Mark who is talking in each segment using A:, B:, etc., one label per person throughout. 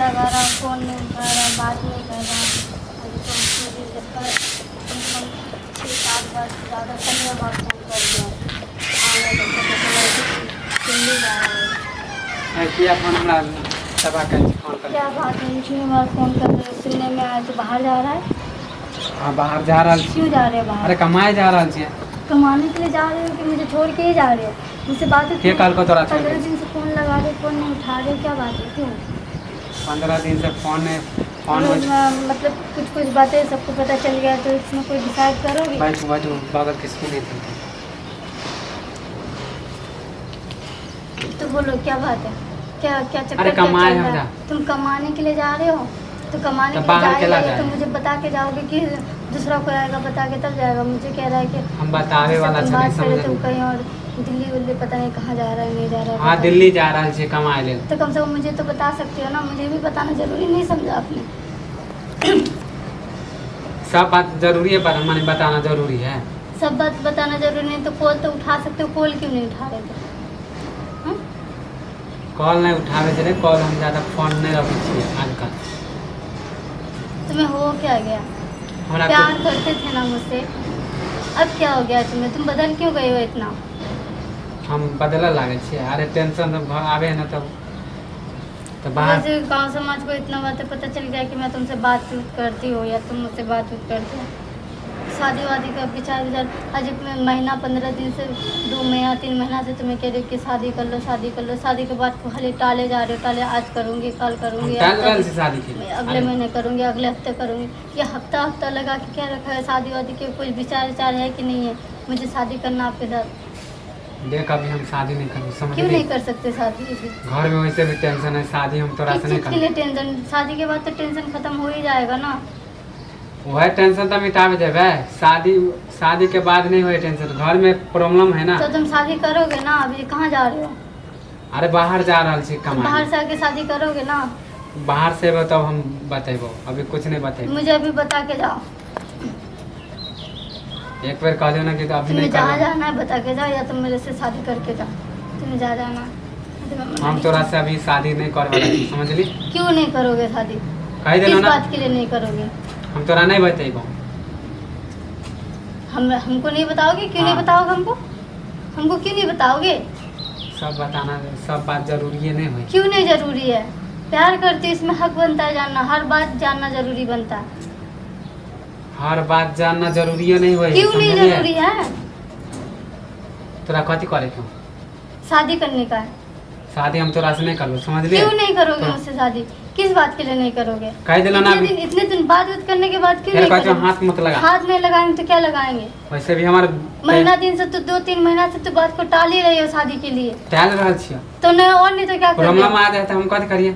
A: लगा रहा हूँ, फोन नहीं उठा रहा, बात नहीं कर रहा। अभी तो मुझे लगता है कम से कम 6-7 बार से ज़्यादा 15 बार फोन कर दिया। आने लगता तो दिल्ली जा रहा है।
B: ए, किया फोन हमरा तबाह करै छी फोन कर।
A: क्या बात है, क्यों बार फोन कर रहे हो? सुनने में आया तो बाहर जा रहा है।
B: हाँ, बाहर जा रहल छी।
A: क्यों जा रहे हो बाहर?
B: अरे कमाए जा रहल छियै।
A: कमाने के लिए जा रहे हो कि मुझे छोड़ के ही जा रहे हो? मुझसे बात
B: के कहलको तोरा छोड़ के?
A: 15 दिन से फोन लगा रहे, फोन नहीं उठा रहे, क्या बात है, क्यों?
B: 15 दिन से फोन नहीं फोन
A: रोज मतलब कुछ कुछ बातें सबको पता चल गया, तो इसमें कोई डिसाइड करोगे?
B: बैठू बैठू, बगल किसको नहीं थे।
A: तो बोलो क्या बात है, क्या क्या चक्कर
B: अरे
A: क्या
B: कमाए
A: चल
B: हम
A: रहा
B: जा।
A: है? तुम कमाने के लिए जा रहे हो तो कमाने
B: तो
A: के लिए
B: बाहर
A: जा
B: केला
A: रहे हो तो
B: जाए?
A: मुझे बता के जाओगे कि दूसरा कोई आएगा बता के तब जाएगा? मुझे कह रहा है कि
B: हम बतावे
A: जिससे
B: वाला
A: तुम
B: छलै
A: बात करे
B: समझ।
A: तुम कहीं और दिल्ली उल्ली पता नहीं कहाँ जा रहा है, नहीं जा रहा है।
B: हाँ,
A: पता
B: दिल्ली जा रहल छियै कमाए लेल।
A: नहीं। तो कम से कम मुझे तो बता सकते हो ना, मुझे भी बताना जरूरी नहीं समझा आपने?
B: सब बात जरूरी है, पर माने बताना जरूरी है।
A: सब बात बताना जरूरी नहीं तो कॉल तो उठा सकते हो, कॉल क्यों नहीं उठा रहे थे? हाँ?
B: कॉल नहीं उठाबै छलै, कॉल हम ज्यादा फोन नहीं रखै छियै आजकल।
A: तुम्हें हो क्या गया?
B: हमरा
A: प्यार करते थे ना मुझसे, अब क्या हो गया तुम्हें? तुम बदल क्यों गए हो इतना?
B: हम बदलऽ लागै छियै? अरे टेंशन सब घर आबै है ने तब तऽ बाहर।
A: वैसे गांव समाज को इतना बातें पता चल गया कि मैं तुमसे बातचीत करती हूँ या तुम मुझसे बातचीत करते हो, शादी वादी का विचार विचार। आज मैं महीना 15 दिन से, 2 महीना 3 महीना से तुम्हें कह रही हूँ कि शादी कर लो, शादी कर लो। शादी के बाद खाली टाले जा रहे हो, टाले, आज करूँगी कल
B: हम
A: करूँगी,
B: टालि रहल छी शादी के।
A: अगले
B: अरे
A: महीने करूँगी, अगले हफ्ते करूँगी। ये हफ्ता हफ्ता लगा के क्या रखा है? शादी वादी के कुछ विचार विचार है कि नहीं है? मुझे शादी करना आपके साथ।
B: देख, अभी हम शादी नहीं करबो,
A: क्यों
B: समझली?
A: नहीं कर सकते शादी?
B: घर में वैसे भी टेंशन है, शादी हम तोरा
A: किस
B: से नहीं
A: चीज़ के लिए
B: करबो।
A: टेंशन? शादी के बाद तो टेंशन खत्म हो ही जाएगा ना।
B: वह टेंशन तऽ मिटाबे देबै। शादी शादी के बाद नहीं होए टेंशन, घर में प्रॉब्लम है ना।
A: तो तुम शादी करोगे ना? अभी कहाँ जा रहे हो?
B: अरे बाहर जा रहल छी
A: तो
B: कमाए।
A: बाहर से आके शादी करोगे ना?
B: बाहर से एबो तब हम बतेबो, अभी कुछ नहीं बतेबो।
A: मुझे अभी बता के जाओ।
B: एक बेर कहलियो ना कि तो अभी
A: तुम्हें
B: नहीं
A: जहाँ
B: करबो।
A: जाना है बता के जाओ, या तुम मेरे से शादी करके जाओ। तुम्हें जहाँ जाना है, तुम्हें मना
B: हम
A: नहीं।
B: तोरा से अभी शादी नहीं करे वाला छी, समझली?
A: क्यों नहीं करोगे शादी?
B: कहि देलहुँ
A: किस
B: ना।
A: बात के लिए नहीं करोगे?
B: हम तोरा नहीं बतेबो।
A: हम हमको नहीं बताओगे? क्यों नहीं
B: हाँ।
A: बताओगे हमको? हमको क्यों नहीं बताओगे?
B: सब बताना सब बात जरूरी नहीं होई।
A: क्यों नहीं जरूरी है? प्यार करती हूँ, इसमें हक बनता है जानना, हर बात जानना जरूरी बनता है।
B: हर बात जानना जरूरी नहीं होई।
A: क्यों नहीं
B: समझलियै?
A: जरूरी है?
B: तोरा कथी करे के?
A: शादी करने का है।
B: शादी हम तोरा से नहीं करबो, समझलियै?
A: क्यों नहीं करोगे
B: तो-
A: मुझसे शादी? किस बात के लिए नहीं करोगे?
B: कहि देलहुँ ना
A: इतने
B: अभी।
A: दिन, इतने दिन बात उत करने के बाद क्यों
B: फेर
A: नहीं
B: कहै छौ
A: करोगे?
B: हाथ मत लगा।
A: हाथ नहीं लगाएंगे तो क्या लगाएंगे?
B: वैसे भी हमार
A: महीना दिन से तो, 2-3 महीना से तो बात को टाल ही रही हो शादी के लिए।
B: टाल रहल छियै।
A: तो नहीं और नहीं तो क्या कर
B: प्रॉब्लम आ जाए तऽ हम कथी करियै?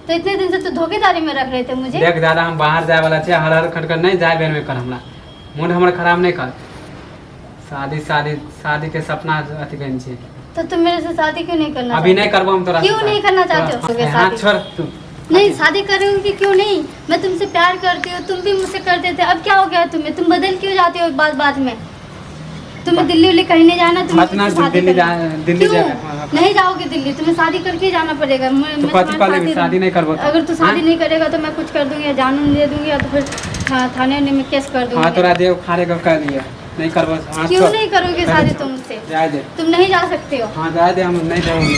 A: तो इतने दिन से तो धोखेदारी में रख रहे थे मुझे।
B: देख दादा, हम बाहर जाए वाला छियै, हर हर खटखट नहीं जाए बेर में कर, हमरा मूड हमर खराब नहीं कर। शादी शादी शादी के सपना अथी केने छियै।
A: तो तुम मेरे से शादी क्यों नहीं करना
B: अभी
A: चाहते?
B: नहीं करबो हम तोरा से
A: क्यों
B: शादी।
A: नहीं करना चाहते हो?
B: तोरा- हाथ
A: शादी?
B: छोड़ तू।
A: नहीं शादी करोगे क्यों नहीं? मैं तुमसे प्यार करती हूँ, तुम भी मुझसे करते थे, अब क्या हो गया तुम्हें? तुम बदल क्यों जाते हो बात बात में? तुम्हें दिल्ली उल्ली कहीं नहीं जाना, तुम्हें
B: मत ना
A: मुझसे शादी
B: दिल्ली
A: करना।
B: जा, दिल्ली
A: क्यों
B: जाएगा।
A: नहीं जाओगे दिल्ली? तुम्हें शादी करके ही जाना पड़ेगा।
B: तो
A: मैं
B: कथी
A: तुम्हारे
B: कहले
A: साथ ही
B: शादी नहीं करबो तो?
A: अगर तू शादी
B: हाँ?
A: नहीं करेगा तो मैं कुछ कर दूंगी, या जानून दे दूंगी या तो फिर थाने वाने में केस कर
B: हाँ
A: दूंगी।
B: तोरा देव खारे के कह दिया नहीं करबो, हाथ
A: क्यों
B: छोड़।
A: नहीं करोगे
B: पहले
A: शादी
B: छोड़।
A: तुम मुझसे?
B: जाए दे।
A: तुम नहीं जा सकते हो।
B: हाँ जाए दे, हम नहीं जाऊंगे।